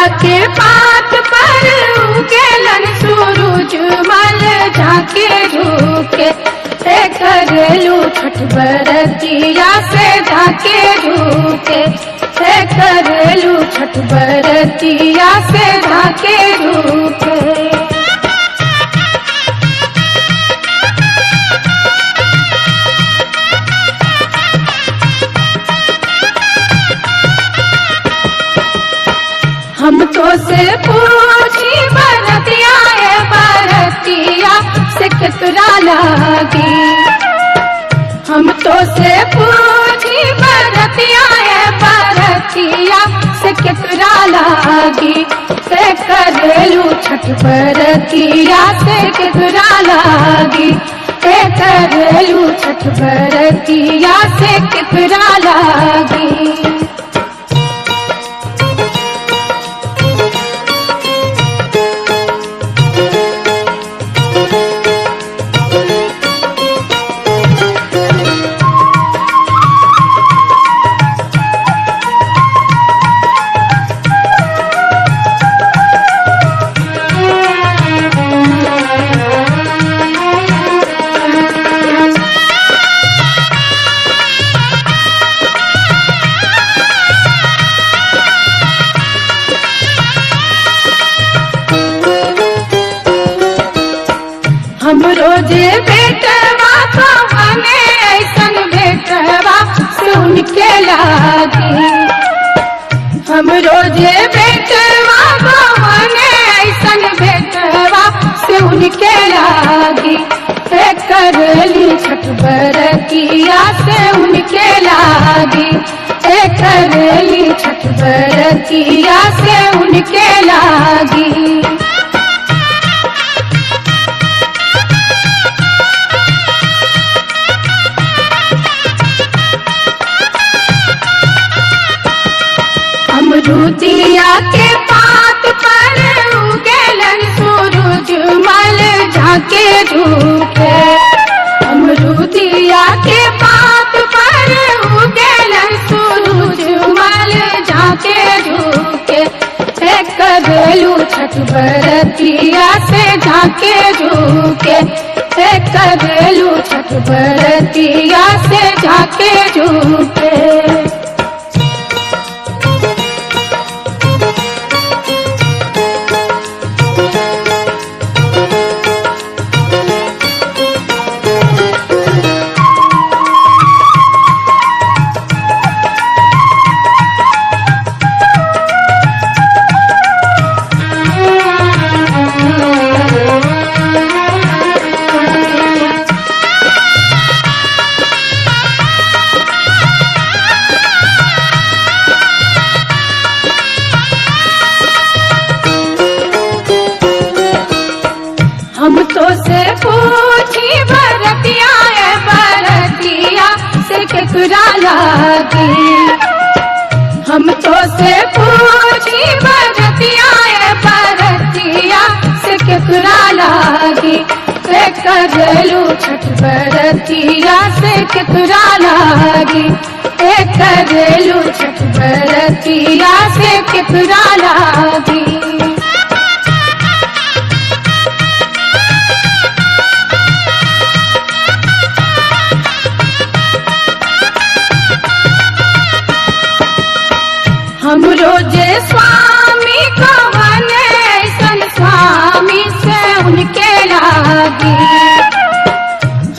केरवा के पात पर उगेलन सूरज मल झाके झुके, से करेलू छठ बरतिया से झाके झुके, से करेलू छठ बरतिया से झाके झुके। हम तो से पूछी बरतिया ए बरतिया से केकरा लागी, हम तो से पूछी बरतिया ए बरतिया से केकरा लागी, से करेलू छठ बरतिया से केकरा लागी, से करेलू छठ बरतिया से केकरा लागी। हम रोजे बेटवा तो हमें ऐसन बेटवा से उनके लागी, हम रोजे बेटवा तो हमें ऐसन बेटवा से उनके लागी, से करली छठ बरतिया से उनके लागी, से करली छठ बरतिया से उनके लागी। अमरूदिया के पात पर उगेलन सूरज मल झाके झुके, अमरूदिया के पात पर उगेलन सूरज मल झाके झुके, से करेलू छठ बरतिया से झाके झुके, से करेलू छठ बरतिया से झाके झुके। हम तो से पूछी बरतिया ए बरतिया से केकरा लागी, हम तो से पूछी बरतिया ए बरतिया से केकरा लागी, से करेलू छठ बरतिया से केकरा लागी, से करेलू छठ बरतिया से केकरा लागी। हम रोजे स्वामी कवन ऐसन स्वामी से उनके लागी,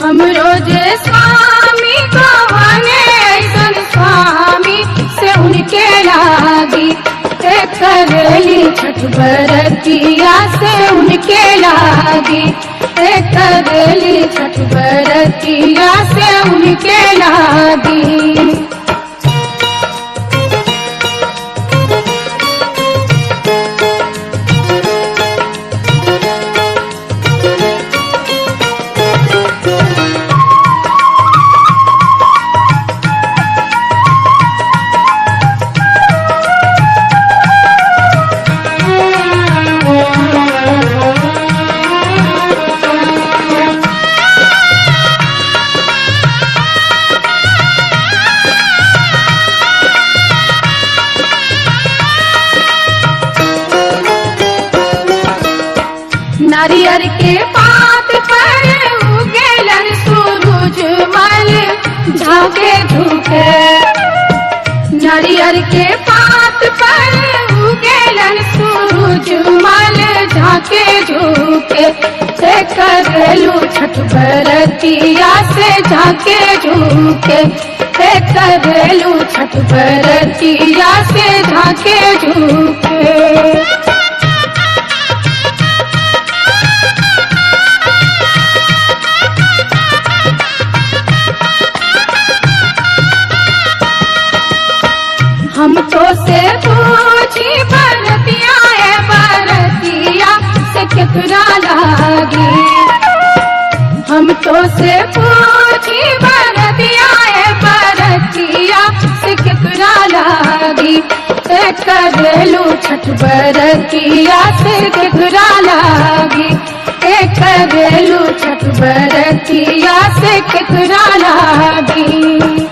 हम रोजे स्वामी कवन ऐसन स्वामी से उनके लागी, से करेली छठ बरतिया से उनके लागी, से करेली छठ बरतिया से उनके लागी। नारियर के पात पर उगेलन सूरज मल झाके झुके। नारियर के पात पर उगेलन सूरज मल झाके झुके। से करेलू छठ बरतिया से झाके झुके। से करेलू छठ बरतिया से झाके झुके। हम तो से पूछी बरतिया ए बरतिया से केकरा लागी। हम तो से पूछी बरतिया ए बरतिया से केकरा लागी। से करेलू छठ बरतिया से केकरा लागी। से करेलू छठ बरतिया से केकरा लागी।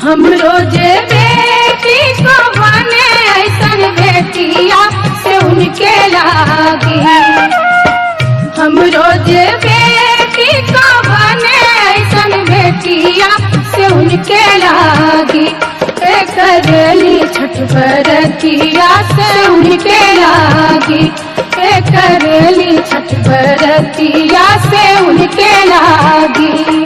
हम रोजे बेटी को बने ऐसन बेटिया से उनके लागी। हम रोजे बेटी को बने ऐसन बेटिया से उनके लागी। से करेली छठ बरतिया से उनके लागी। से करेली छठ बरतिया से उनके लागी।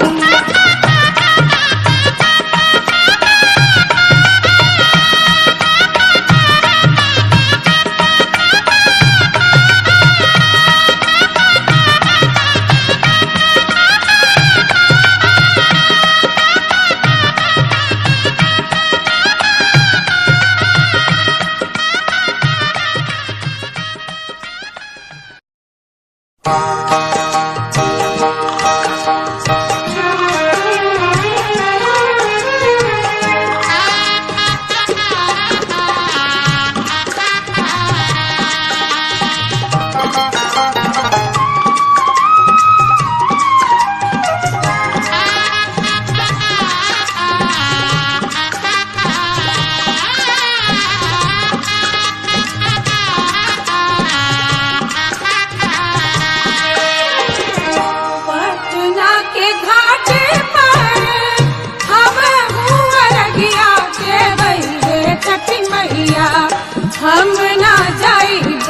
हम ना जाइब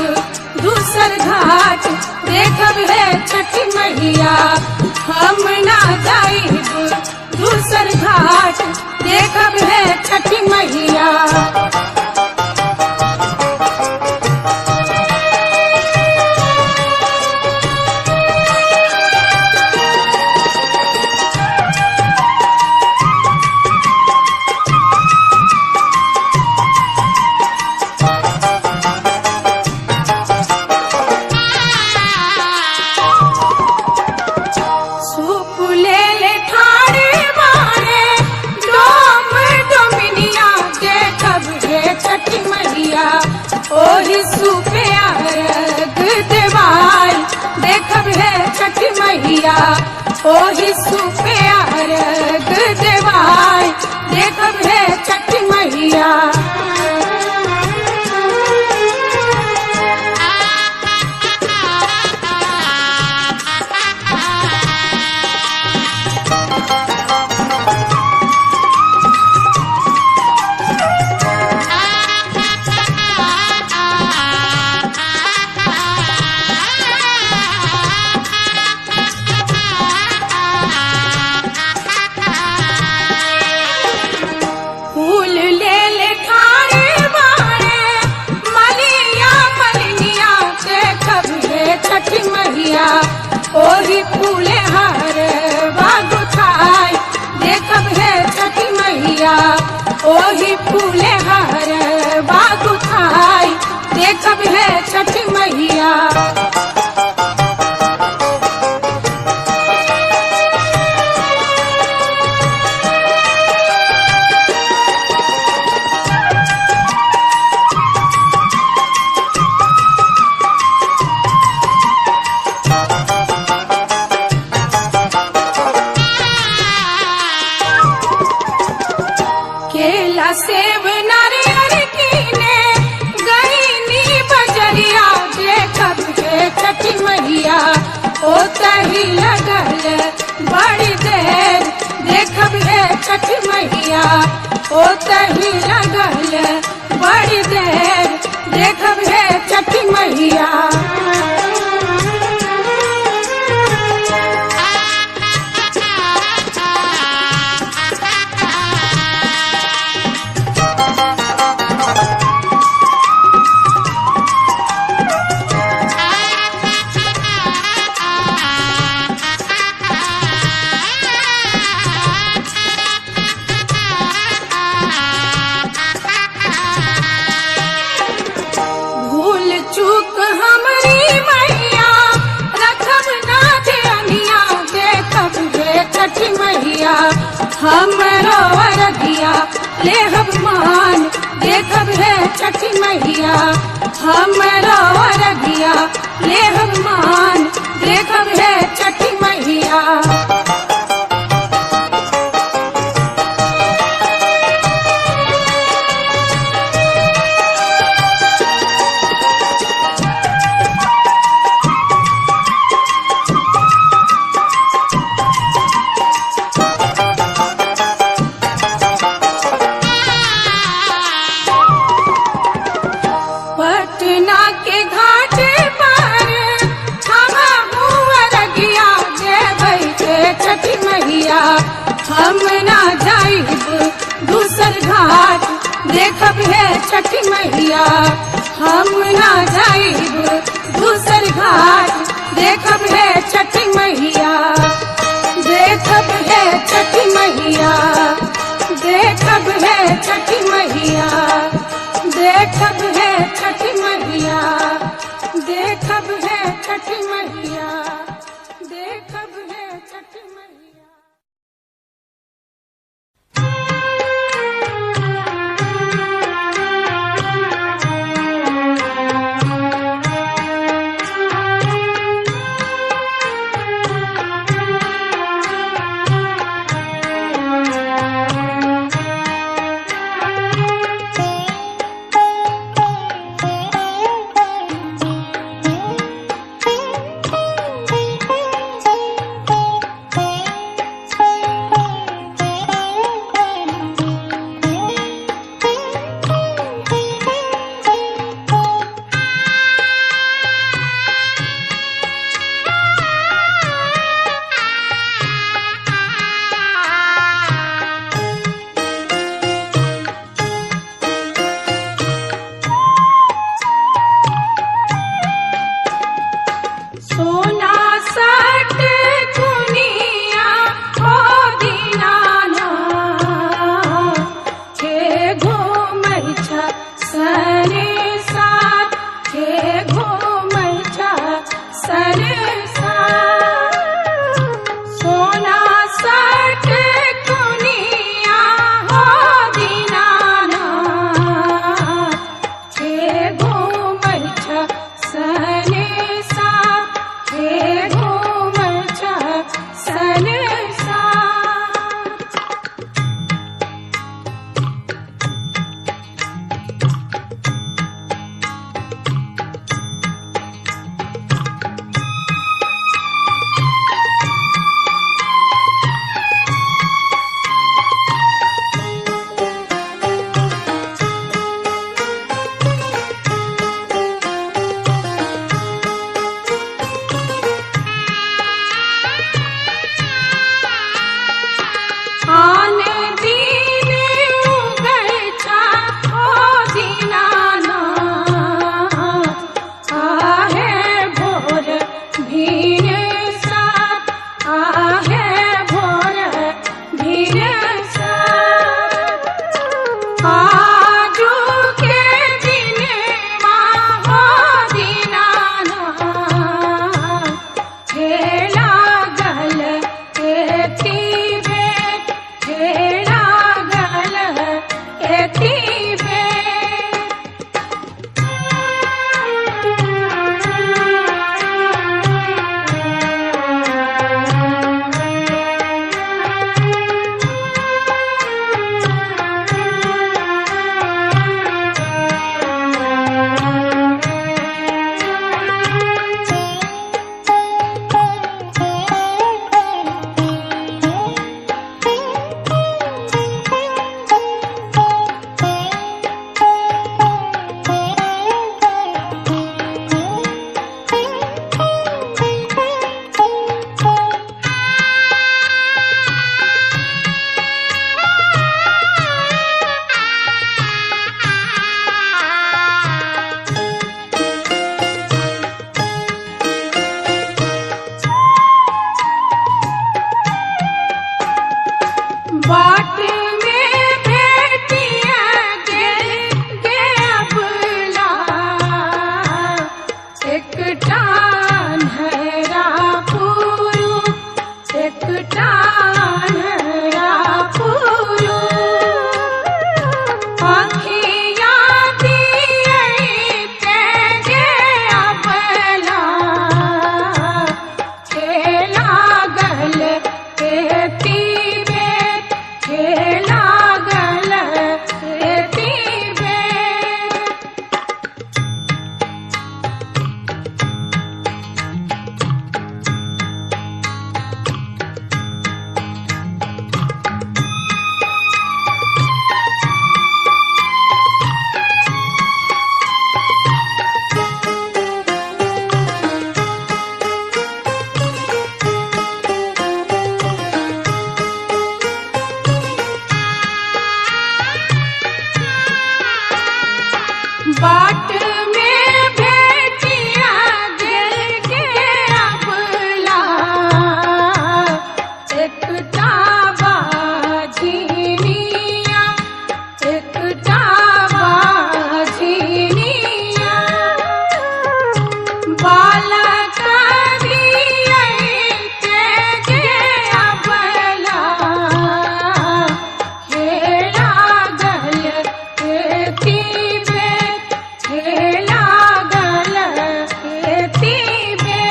दूसर घाट देखब है छठ मैया। हम ना जाइब दूसर घाट देखब है छठ मैया। ओही सूपे अर्घ देवाई देखब है छठ मैया। ओही सूपे अर्घ देवाई देखब है छठ मैया। छठ मैया, ओ तही लगल बड़ी देर देखब हे छठ मैया। भूल चूक हमरी मैया, रखब ना ध्यानिया देखब हे छठ मैया, हमरो अरगिया लेहब मान देखब हे छठ मैया, हमरो अरगिया लेहब मान देखब हे छठ मैया। पटना के घाट पर हम अरगिया देबै हे छठ मैया, हम ना जाइब दूसर घाट देखब हे छठ मैया, हम ना जाइब दूसर घाट देखब हे छठ मैया, देखब हे छठ मैया, देखब हे छठ मैया, देखब हे छठ मैया, देखब हे छठ मैया, देखब हे छठ मैया। बाट में भेटिया गेल गे अबला, एकटा अन्हरा पुरु, एकटा अन्हरा पुरु। आँखिया दियै गे अबला, हे लागल एती बेर, हे लागल एती बेर। बाट में भेटिया गेल गे अबला, एकटा बाझिनिया, एकटा बाझिनिया। बालक दियै गे अबला, हे लागल एती बेर, हे लागल एती बेर।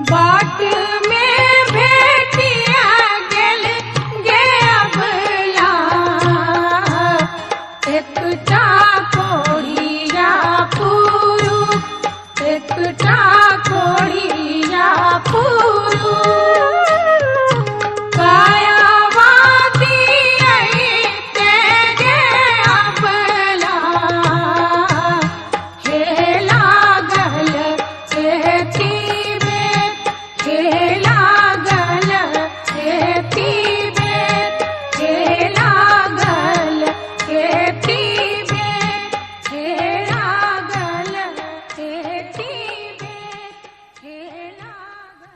बाट में भेटिया गेल गे अबला, एकटा कोढ़िया पुरु, एकटा कोढ़िया पुरु। कायावा दियै गे अबला, हे लागल एती बेर, हे लागल एती बेर, हे लागल एती बेर, हे लागल एती बेर, हे लागल।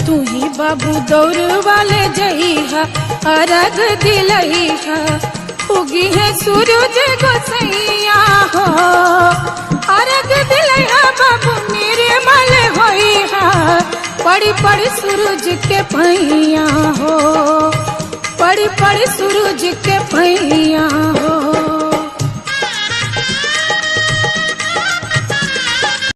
तू ही बाबू दौड़ वाले जइहा, अरग दिलइहा, उगी है सूरज गोसैया हो। अरग दिलइहा बाबू निर्मल होइहा, पड़ी पड़ी सूरज के पैया हो, पड़ी पड़ी सूरज के पैया।